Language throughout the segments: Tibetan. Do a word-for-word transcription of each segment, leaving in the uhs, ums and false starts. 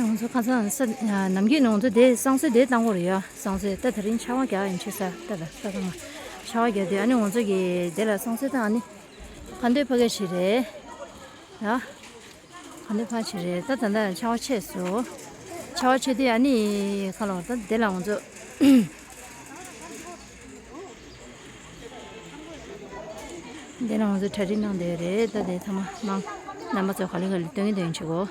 ང་ཚོ་ཁ་སང་ས་ནམ་རྒྱུན་ནས་ང་ཚོ་དེ་བསང་གསོལ་དེ་བཏང་དགོས་རེད་ཡ། བསང་གསོལ་ད་དེ་རིང་ཆར་པ་རྒྱག་ཡིན་ཆེ་ས་ད་ད་ད་ད་ང་ཆར་པ་རྒྱག་དུས་ཨ་ནི་ང་ཚོ་གི་དེ་ལ་བསང་གསོལ་བཏང་ཨ་ནི་ཁ་འདོན་ཕ་གི་ཞིག་རེད་ཡ། ཁ་འདོན་ཕ་ཞིག་རེད། ད་ད་ད་ཆར་པ་ཆད་སོང་། ཆར་པ་ཆད་དུས་ཨ་ནི་ཁ་ལོ་ད་དེ་ལ་ང་ཚོ། འདི་ནང་ང་ཚོ་གྲ་སྒྲིག་གནང་བསྡད་ཡོད་རེད། ད་དེ་ཚང་མ་མང་རྣམ་པ་ཚོ་ག་ལེ་ག་ལེ་སྟོན་གྱི་འདུག་ཡིན་ཆེ་གོ།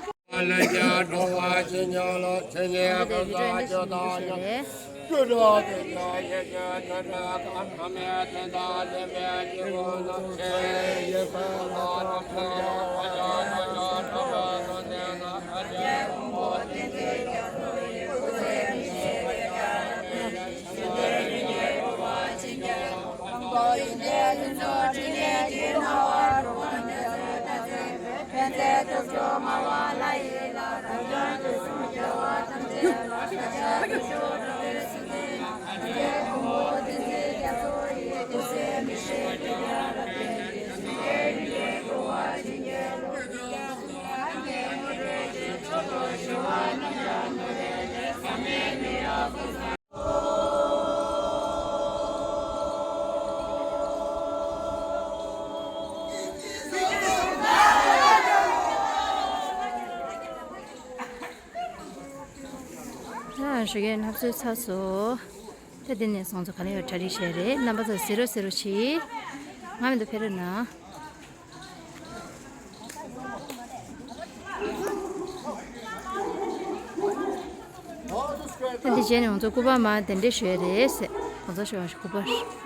ཞོགས་ཀས་ལྷ་གསོལ་ཚར་སོང་། ད་འདི་ནས་སོང་ཚོ་ག་ལེ་ཡོད་གྲ་སྒྲིག་བྱས་རེད། རྣམ་པ་ཚོ་གཟིགས་རོགས་གཟིགས་རོགས་གྱིས། ང་མི་འདུག་ཕེབས་རོགས་གནང་། ད་འདི་རྗེས་ནས་ང་ཚོ་སྐུ་པར་མར་གདན་འདྲེན་ཞུ་ཡ་རེད་ཟེར། གོང་ས་མཆོག་སྐུ་པར།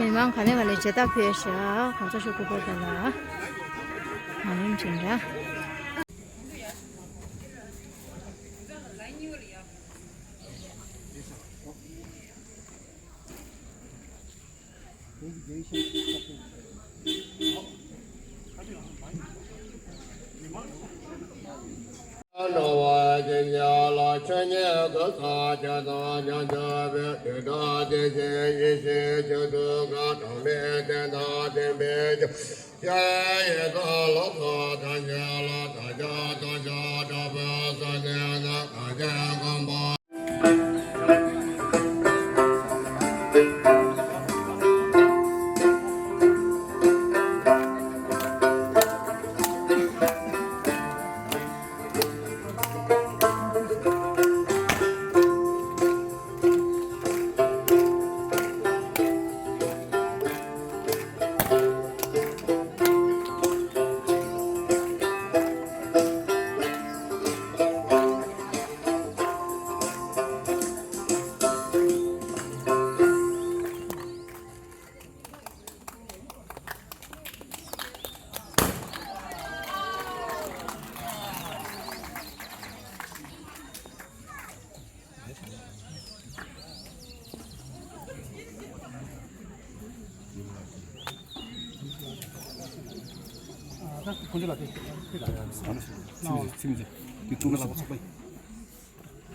མི་མང་ག་ནས་ག་ལེ་མཇལ་དར་ཕུལ་ཤག་གོང་ས་མཆོག་སྐུ་པར་དེ་ལ་མ་ལུས་ཅིང་འདྲ།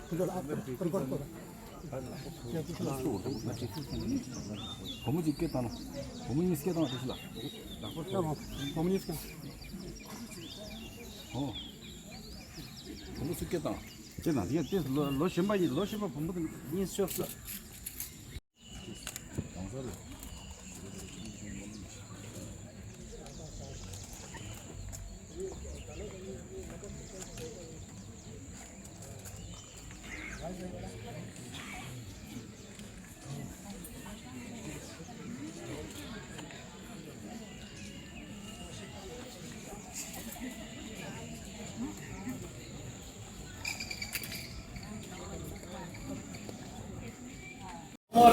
བུ་མོ་གཅིག་སྐད་བཏང་ན། བུ་མོ་གཉིས་སྐད་བཏང་བ་དེ་ཤི་ལ། བུ་མོ་གཉིས་སྐད། ཨོ། བུ་མོ་ཚོ་སྐད་བཏང་། སྐད་བཏང་། དེ་དེ་ལོ་ལོ་གཞོན་པ་ཡིན། ལོ་གཞོན་པ་བུ་མོ་གཉིས་ཤོག་ལ།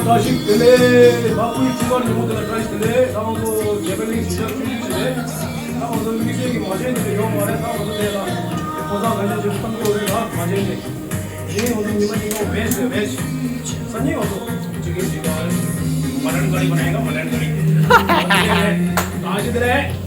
བཀྲ་ཤིས་བདེ་ལེགས། ལྷ་སྐུའི་སྤྲུལ་པ་ཉིན་མོ་དེ་ལ་བཀྲ་ཤིས་བདེ་ལེགས། ད་ང་ཚོ་རྒྱལ་བའི་གླིང་གཞིས་ཆགས་ཆུང་ཆུང་ཞིག་རེད། ད་ང་ཚོ་དམིགས་བསལ་གྱི་མ་བྱན་དེ་ཡོད་མ་རེད། ད་ང་ཚོ་དེ་ལ་ཕོ་བྲང་ག་ཤེད་ཅིག་ཐོན་གྱི་རེད། ད་མ་བྱན་དེ་ཡིན། ང་ཚོ་ཉི་མ་ཉིན་མོ་བེད་སྤྱོད་བེད་སྤྱོད། སང་ཉིན་ང་ཚོ་གཅིག་གིས་གཅིག་ག་མ་ལན་ག་རེ་མ་ལན་ག་མ་ལན་ག་རེ། ད་ཅི་དེ་རེད།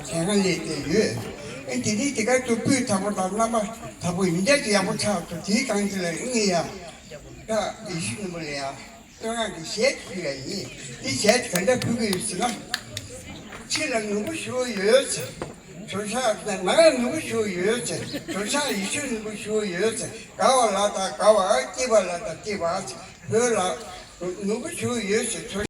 དེ་སྔ་ལས་བསྡད་ཡོད། ཨེ་དེ་ནས་དེ་ག་ཚོ་སྤུས་དག་པོ་དང་རྣམ་པ་དག་པོ་ཡིན་རྒྱུ་དེ་ཡག་པོ་ཆགས་འདུག་དེའི་སྒང་དེ་ལ་ངས་ཡ། ད་ཡེ་ཤེས་སྙིང་པོ་ལ་ཡ། སྟོད་འགག་གི་ཞལ་ཕུལ་ཡ་ཡིན། དེ་ཞལ་དེ་ག་འདྲ་ཕུལ་གི་ཡོད་ཟེར་ན། ཕྱི་ལ་ནོར་བུ་ཞུ་ཡོད་ཟེར། ཇོ་ཤཱཀ་ནང་ལ་ནོར་བུ་ཞུ་ཡོད་ཟེར། ཇོ་ཤཱཀ་ཡེ་ཤེས་ནོར་བུ་ཞུ་ཡོད་ཟེར། དགའ་བ་ལ་དང་དགའ་བ། སྐྱིད་པ་ལ་དང་སྐྱིད་པ་ཟེར། བོད་ལ་ནོར་བུ་ཞུ་ཡོད་ཟེར། ཇོ།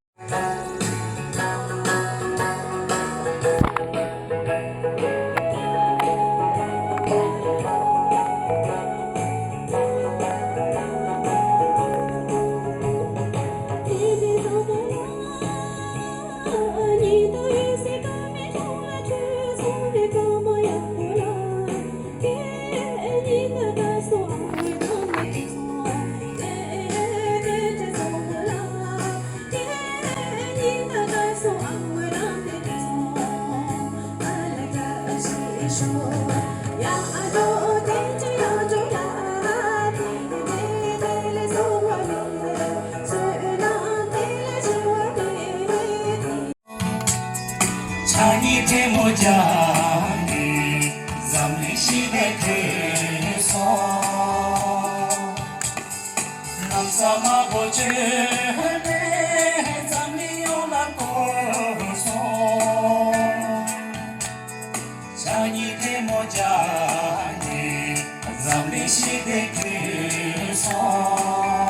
ཕྱག་གཉིས་ཐལ་མོ་སྦྱར་ནས་འཛམ་གླིང་ཞི་བདེ་སྐྱོང་སོང་། ལམ་ཟབ་མ་བོ་བརྗོད་ནས་འཛམ་གླིང་ཡོངས་ལ་བསྐོར་སོང་། ཕྱག་གཉིས་ཐལ་མོ་སྦྱར་ནས་འཛམ་གླིང་ཞི་བདེ་སྐྱོང་སོང་།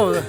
དེ་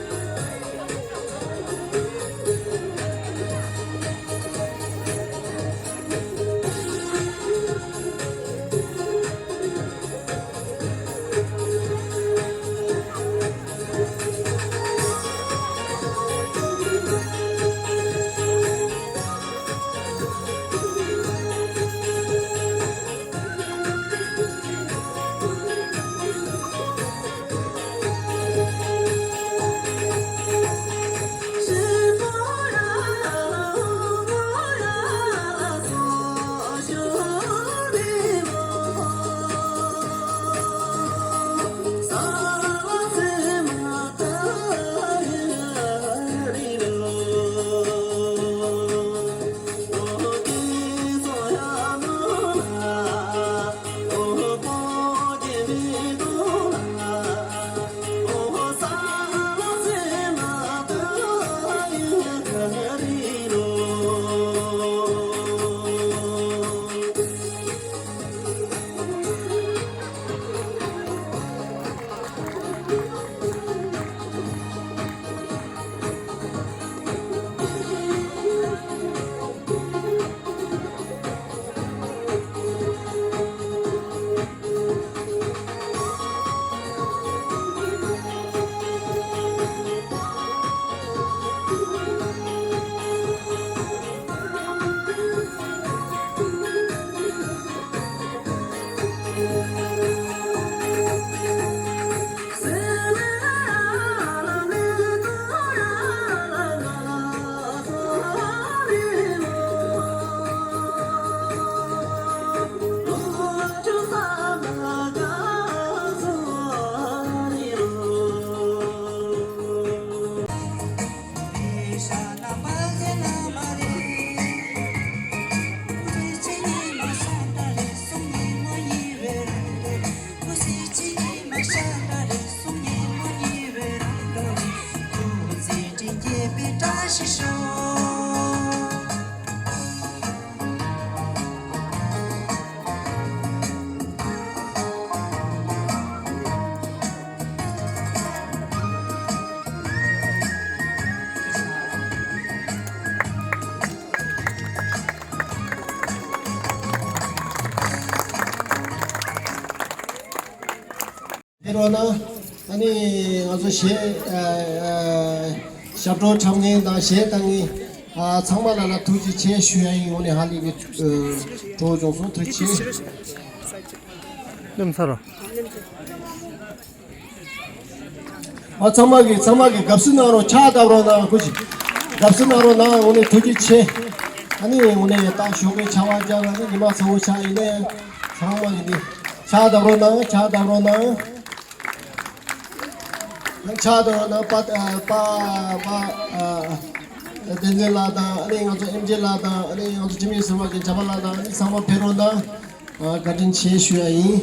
རོགས་ན། ཨ་ནི་ང་ཚོ་གཞས་ཨ་ཨ་ཞབས་བྲོ་འཁྲབ་མཁན་དང་གཞས་བཏང་མཁན་ཨ་ཚང་མ་ལ་ལ་ཐུགས་རྗེ་ཆེ་ཞུ་ཡ་ཡིན། ངོ་ནས་ཧ་ལས་པའི་ཨ་བྲོ་བྱུང་སོང་། ཐུགས་རྗེ་ཆེ། ལམ་ཚར་རོ། ཨ་ཚང་མ་གི་ཚང་མ་གི་དགའ་བསུ་གནང་རོགས། ཕྱག་བརྡབ་རོགས་གནང་། སྐུ་མཁྱེན། དགའ་བསུ་གནང་རོགས་གནང་། ངོ་ནས་ཐུགས་རྗེ་ཆེ། ཨ་ནི་ངོ་ནས་ད་ཞོགས་པའི་ཆར་པ་བརྒྱབ་ལ་ནི་ཉི་མ་ཚ་བོ་ཆགས་ཡིན་ནའི་ཚང་མ་གི་ནི་ཕྱག་བརྡབ་རོགས་གནང་། ཕྱག་བརྡབ་རོགས་གནང་། ཕྱག་བརྡབ་རོགས་གནང་། པ་པ་པ་ཨ་བསྟན་འཛིན་ལགས་དང་། ཨ་ནི་ང་ཚོ་ཨེམ་ཆི་ལགས་དང་། ཨ་ནི་ང་ཚོ་འཐུས་མི་ཟུར་པ་གི་བྱམས་པ་ལགས་དང་། ཨ་ནི་ཚང་མ་ཕེབས་རོགས་གནང་། ཨ་བཀའ་དྲིན་ཆེ་ཞུ་ཡ་ཡིན།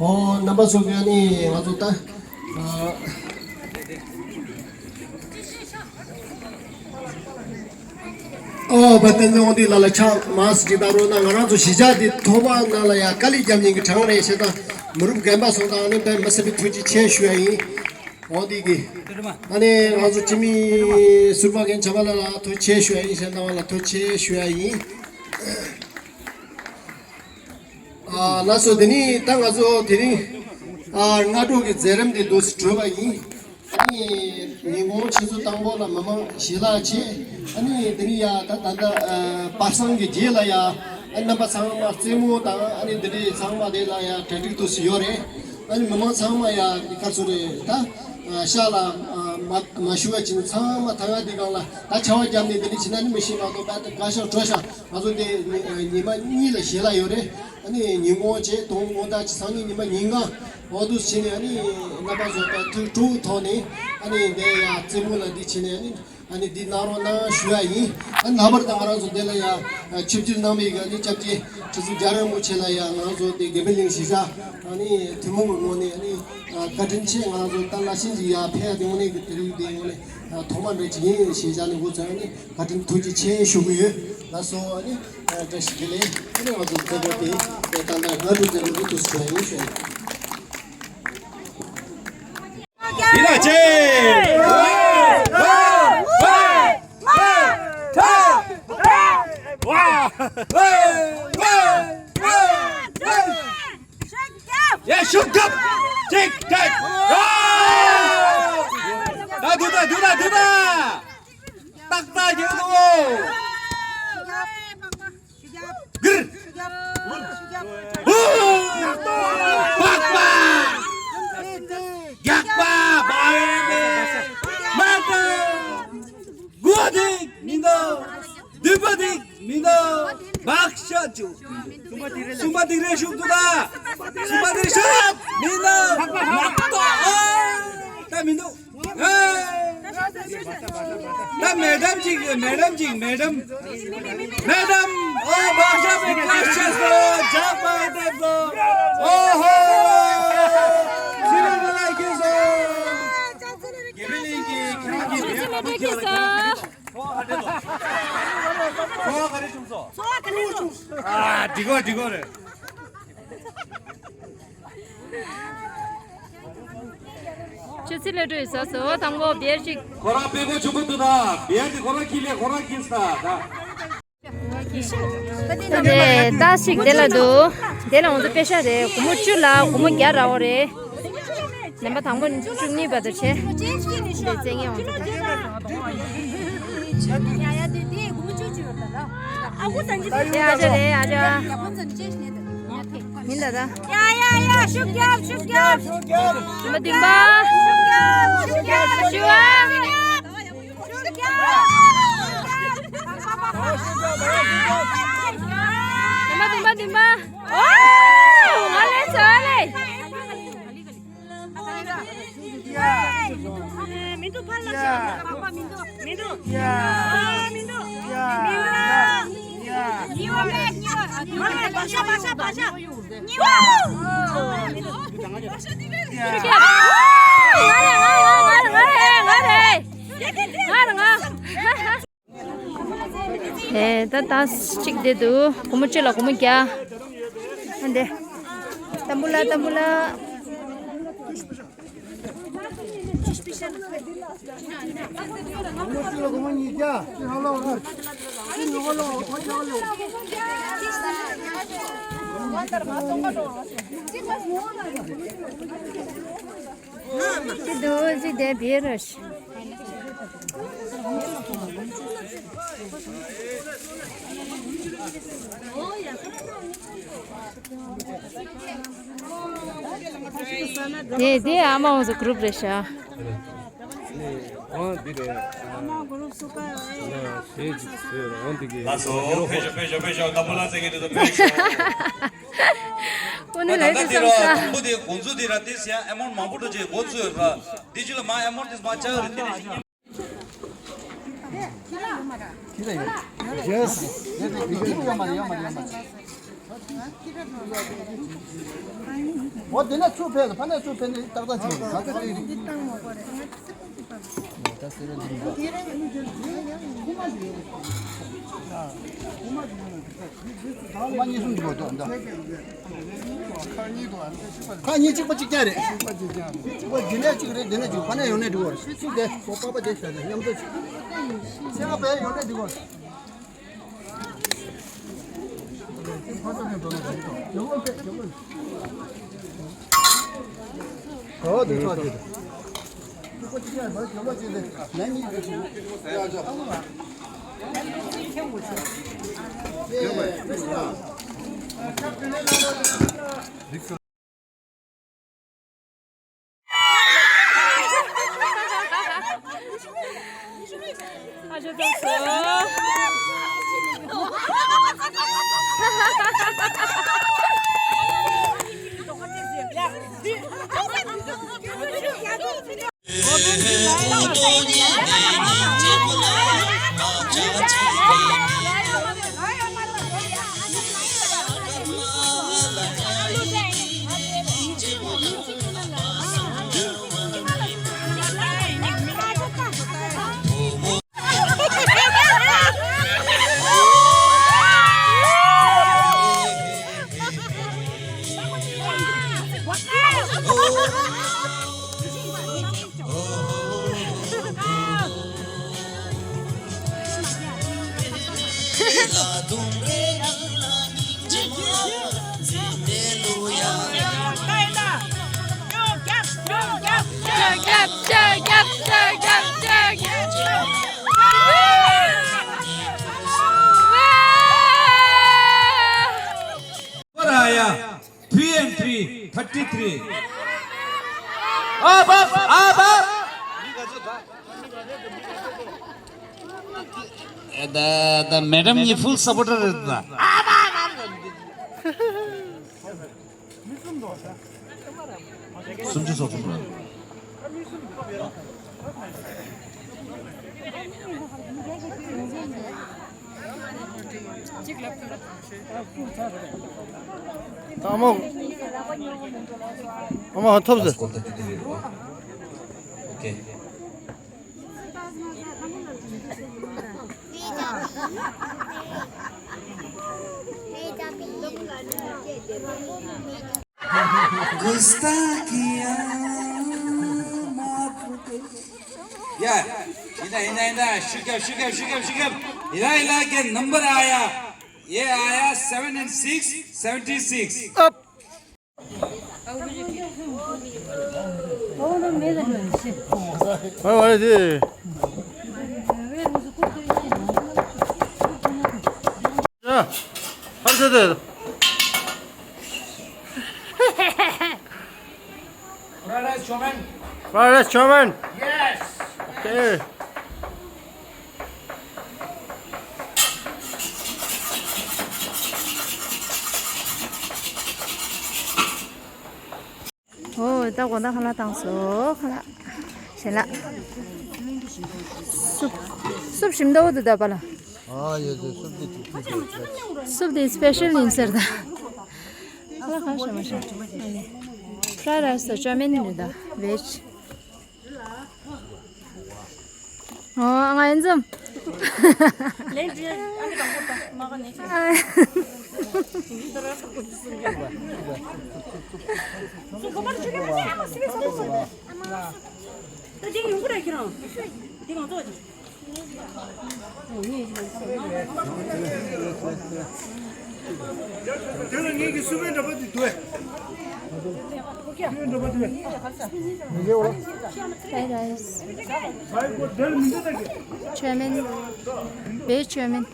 ཨོ་རྣམ་པ་ཚོ་གིས་ནི་ང་ཚོ་ད་ཨ་ཨོ་བ་བསྟན་འཛིན་དབང་འདུས་ལགས་ལ་ཕྱག་མར་ཅིག་བརྡབ་རོགས་གནང་། ང་རང་ཚོ་གཞིས་ཆགས་འདི་ཐོག་མ་ནང་ལ་ཡ་དཀའ་ལས་རྒྱབ་མཁན་གྱི་གྲངས་རེད་ཞེས་དང་། མི་རབས་རྒན་པ་ཚོ་དང་ནི་དཔེ་མི་སྲིད་པའི་ཐུགས་རྗེ་ཆེ་ཞུ་ཡ་ཡིན། འོ་དེ་གི། ཨ་ནི་ང་ཚོ་འཐུས་མི་ཟུར་པ་རྒན་བྱམས་པ་ལགས་ལ་ཐུགས་རྗེ་ཆེ་ཞུ་ཡ་ཡིན། གཞན་དག་ལ་ཐུགས་རྗེ་ཆེ་ཞུ་ཡ་ཡིན། ཨ་ལགས་སོ། དེ་ནི་ད་ང་ཚོ་དེ་རིང་ཨ་སྔ་དྲོ་གི་མཛད་རིམ་འདི་འདུག་སེ་གྲོལ་བ་ཡིན། ཨ་ནི་ཉིན་གུང་ཆུ་ཚོད་དང་པོ་ལ་མི་མང་ཞལ་ལག་མཆོད། ཨ་ནི་དེ་རིང་ཡ་ད་ད་ལྟ་ཨ་པར་སང་གི་རྗེས་ལ་ཡ་ཨ་རྣམ་པ་ཚང་མ་རྩེད་མོ་དང་། ཨ་ནི་འདི་འདྲའི་ཚང་མ་དེ་ལ་ཡ་གྲ་སྒྲིག་འདུག་སེ་ཡོད་རེད། ཨ་ནི་མི་མང་ཚང་མ་ཡ་ག་ཚོད་རེད། ད་ཨ་ཤག་ལ་ཨ་མ་མ་ཞུ་བ་བྱས་ནས་ཚང་མ་ད་ག་དེ་སྒང་ལ་ད་ཆར་པ་བརྒྱབ་ནས་འདི་འདྲ་བྱས་ན་ནི་མི་ཤེས་མ་གཏོགས། ད་དགའ་ཤག་སྤྲོ་ཤག་ང་ཚོ་འདི་ཉི་ཉི་མ་གཉིས་ལ་ཞལ་ལག་ཡོད་རེད། ཨ་ནི་ཉིན་གུང་བྱས། དང་པོ་དགོང་དག་བྱས། སང་ཉིན་ཉི་མ་ཉིན་གང་འོ་འདུག་སེ་བྱས་ནས། ཨ་ནི་རྣམ་པ་ཚོ་ད་ཐུགས་སྤྲོ་བོའི་ཐོག་ནས་ཨ་ནི་འདི་ཡ་རྩེད་མོ་ལ་འདི་བྱས་ནས། ཨ་ནི་ཨ་ནི་འདི་གནང་རོགས་གནང་ཞུ་ཡ་ཡིན། ཨ་ནི་ལྷག་པར་དུ་ང་རང་ཚོ་འདི་ལ་ཡ་ཆིབས་བསྒྱུར་གནང་བའི་ཨ་ནི་སྐྱབས་རྗེ་ཁྲི་ཟུར་རྒྱལ་བ་རིན་པོ་ཆེ་ལ་ཡ་ང་རང་ཚོ་འདི་དགེ་འཕེལ་གླིང་གཞིས་ཆགས་ཨ་ནི་ཐུན་མོང་གི་ངོས་ནས་ཨ་ནི་བཀའ་དྲིན་ཆེ། ང་རང་ཚོ་ད་ལ་ཤིན་ཅིག་ཡ་ཕེབས་ཡ་དེ་ངོས་ནས་གི་དེ་རིང་འདི་ངོས་ནས་ཐོག་མ་འདྲ་ཅིག་ཡིན་ཞེས་བྱས་ནས་འགོ་བཙུགས། ཨ་ནི་བཀའ་དྲིན་ཐུགས་རྗེ་ཆེ་ཞུ་གི་ཡོད། ལགས་སོ། ཨ་ནི་བཀྲ་ཤིས་བདེ་ལེགས། ཨ་ནི་ང་ཚོ་མཛད་སྒོ་དེ་ ཏག་ཏག་ང་ཚོ་ཚོ་འདི་དུ་ཟེར་ཡིན་ཞུ། འདི་ལ་ཆེ། ཡ་ཤུགས་རྒྱབ། ཅིག་ཅིག་ད་དུ་ད་དུ་ད་དུ་ད། ཏག་ཏག་རྒྱག་དོ། གིར། ཧུ། པག་པ། རྒྱག་པ། བ་ཡེ་མེ། མ་ཏོ། དགུ་བ་ཐིག་མི་འདུག་བདུན་པ་ཐིག་མི་འདུག་བག་ཤ་བཅུ། གསུམ་པ་ཐིག་རེ་ཤུགས་འདུག་ད། གསུམ་པ་ཐིག་ཤུགས་མི་འདུག་མ་ཏོ། ཨ། ད་མི་འདུག་ད་མེ་ཌམ་ཅིག་རེད། མེ་ཌམ་ཅིག་མེ་ཌམ། མེ་ཌམ། ཨོ་བག་ཤ་པའི་ཀ་ཤ་སོ། ཇག་པ་ཏེ་སོ། ཨོ་ཧོ། ཟི་ར་མ་ལ་ཁྱེད་སོ། དགེ་འཕེལ་གླིང་གི་ཁྱེད་རང་གི་མེ་ཌམ་ཁྱེད་ལ་ཁྱེད་ལ་ཁྱེད། ཨ་འགྲིག་གོ་འགྲིག་གོ་རེད། ཆུ་ཚོད་ལས་འགྲོ་ཡི་ཟ་སོ་དང་པོ་བེར་ཞིག་ཁོ་རང་དཔེ་མགོ་ཆུང་པོ་འདུག་ན་བེར་དེ་ཁོ་རང་ཁྱི་ལས་ཁོ་རང་ཁྱི་ས་ད། དེ་ཏ་ཞིག་དེ་ལ་འདུག་དེ་ལ་ང་ཚོ་པེ་ཤ་རེད། སྒོར་མོ་བཅུ་ལ་སྒོར་མོ་བརྒྱ་རག་པ་རེད། ནམ་པ་དང་པོ་བཅུ་གཉིས་བར་དུ་བྱས། འདི་བཙན་ངན་འོང་ཚོ་དང་། ཡ་ཡ་དེ་དེ་སྒོར་མོ་བཅུ་བཅུ་ཡོད་ད་ལ། ཨ་ཁུ་ཚང་གི་དེ་ཨ་ཅག་རེད་ཨ་ཅག་ཡ་ཁོ་ཚང་ཅེས་ནས་དེ། མིན་ད་ད། ཡ་ཡ་ཡ་ཤུགས་རྒྱབ་ཤུགས་རྒྱབ། མ་བདུན་པ། ཤུགས་རྒྱབ་ཤུགས་རྒྱབ་ཤུགས་རྒྱབ། མ་བདུན་པ་བདུན་པ། ཨོ། ང་ལས་ཚ་ལས། མི་འདུག་ཕར་ལ་ཞོག་མི་འདུག་མི་འདུག་མི་འདུག་མི་འདུག་མི་འདུག་བ་མེད་གཉིས་པ་བ་ཤ་བ་ཤ་བ་ཤ་གཉིས་པ། ང་རེད་ང་རེད་ང་རེད་ང་རེད་ང་རེད་ང་རེད་ང་། ཨེ་ད་ད་གཅིག་བསྡད་འདུག་སྒོར་མོ་གཅིག་ལ་སྒོར་མོ་བརྒྱ། ཨ་འདྲེ། ཏམ་བུ་ལ་ཏམ་བུ་ལ། ཅི་འདུག་ཅི་བསྡད་བེ་རོ་ཤི། དེ་དེ་ཨ་མ་འོང་ཚོ་གུ་རུབ་རེད་ཤག་ཨ་མ་གུ་རུབ་སུ་ཀ་ལགས་སོ། ཕེབས་ཤོག་ཕེབས་ཤོག་ཕེབས་ཤོག་ད་བུ་ལ་ཟེར་གི་འདུག་ད་ཕེབས་ཤོག་ཨོ་ནི་ད་ལས་ད་དེ་དེ་བསམ་ས། དང་པོ་དེ་འགོ་འཛུགས་དེ་ར་དེ་ཟེར་ཨ་མོན་མང་པོ་འགྲོ་ཆེ་འགོ་འཛུགས་ར་དེ་ཅི་ལ་མ་ཨ་མོན་དེ་མ་ཅག་རེད་དེ་རེད། Yes. འོ་དེ་ནས་ཚུར་ཕེབས་ཕ་ནས་ཚུར་ཕེབས་ནས་ཏག་ཏག་བྱུང་ད་ལྟ་དེ་རེད། ཁ་གཉིས་གསུམ་འདུག་འདུག་ཁ་གཉིས་གཅིག་པ་གཅིག་རྐྱང་རེད། གཅིག་པ་འདི་ནས་གཅིག་རེད། འདི་ནས་གཅིག་ཕ་ནས་ཡོང་ནས་འགྲོ་བར་ཚུར་དེ་ཁོ་པ་པ་དེ་བྱས་ནས་མཉམ་དུ་ཚེ་ང་པས་ཡོང་ནས་འགྲོ་བར། Three and three, thirty-three. Up, up, up, up. The, the madam is full supporter. Sumchu sokun. ད་མོ། ཨ་མ་ཧ་ཐོབ་ཟེར། Yeah. ཡིན་ད་ཡིན་ད་ཡིན་ད། ཤུགས་རྒྱབ་ཤུགས་རྒྱབ་ཤུགས་རྒྱབ་ཤུགས་རྒྱབ། ཡིན་ད་ཡིན་ད། གན་ནམ་བར་ཨ་ཡ། ཡེ་ཨ་ཡ། seven and six, seventy-six. Up. ཨ་ཝ་རེད་དེ། ཡ། ཧར་ཚེ་དེ། Fried rice, chow mein. Fried rice, chow mein. Yes. Okay. ཨོ། ད་དགོང་དག་ཁ་ལག་བཏང་སོང་། ཁ་ལག་ཞལ་ལག་སུབ། སུབ་ཞིམ་ཏོག་ཏོ་ད་པ་ལ། ཨ་ཡོད་ཡོད། སུབ་དེ་ཅིག་ཅིག་ཅིག་སུབ་དེ་སི་པེ་ཤལ་ཡིན་ཟེར་ད། ཁ་ལག་གང་ཞིམ་མ་ཞིམ། ཨ་ནི་ཕ་རའེ་རའེ་སི་དང་ཅོ་མིན་རེད་ད། བེཇ། ཨོ། ང་ཡིན་ཙམ། ལན་ཅི་ཨ་མི་དང་པོ་དང་མ་ག་ནས་ཅི། སུ་གོ་པར་ཆུ་ལས་མ་ཨ་མ་སི་མི་ཚོ་ཚོ། ད་དེ་ཡོང་གི་རེད་ཁྱེད་རང་། དེ་ང་ཚོ། དེ་ལ་ངེད་ཀྱི་སུ་པའི་འདྲ་པོ་དེ་འདུག་ཨེ། སུ་པའི་འདྲ་པོ་དེ། Fried rice. Chow mein. Veg chow mein.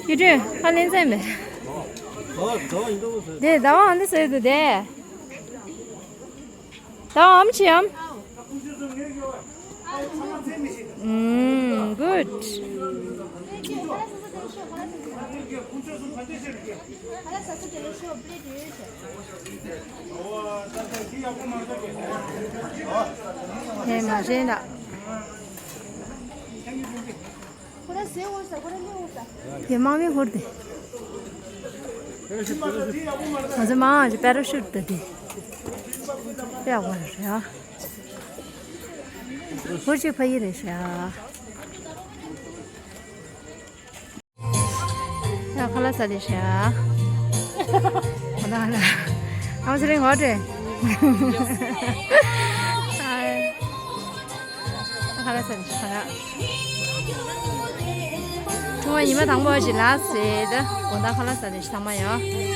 ཡུ་ཀྲེན་ཧ་ལེན་ཙམ་མེད། དེ་ཟླ་བ་འདི་ཟེར་དུ་དེ། ད་ཨམ་ཆི་ཨམ། ཨུམ། གུཌ། ཧེ་མ་རེད་ལ། དེ་དམག་མི་ཧུར་དེ། ང་ཚོ་མང་ཞིག་པེ་ར་ཤུཊ་དེ་དེ། དཔེ་ཡག་པོ་རེད་ཡ། ཧུར་ཅིག་ཕ་ཡི་རེད་ཤག་ཡ། ཁ་ལག་ཟ་ལེ་ཤག་ཁ་ལག་ལ། ཨ་མ་ཚེ་རིང་ཧོ་ཏྲེ། ཁ་ལག་ཟ་ནས་ཁ་ལག་ཆུང་བ་ཉི་མ་དང་པོ་ཞིག་ལ་ཟེར་ད། དགོང་དག་ཁ་ལག་ཟ་ནས་ཚང་མ་ཡོང་།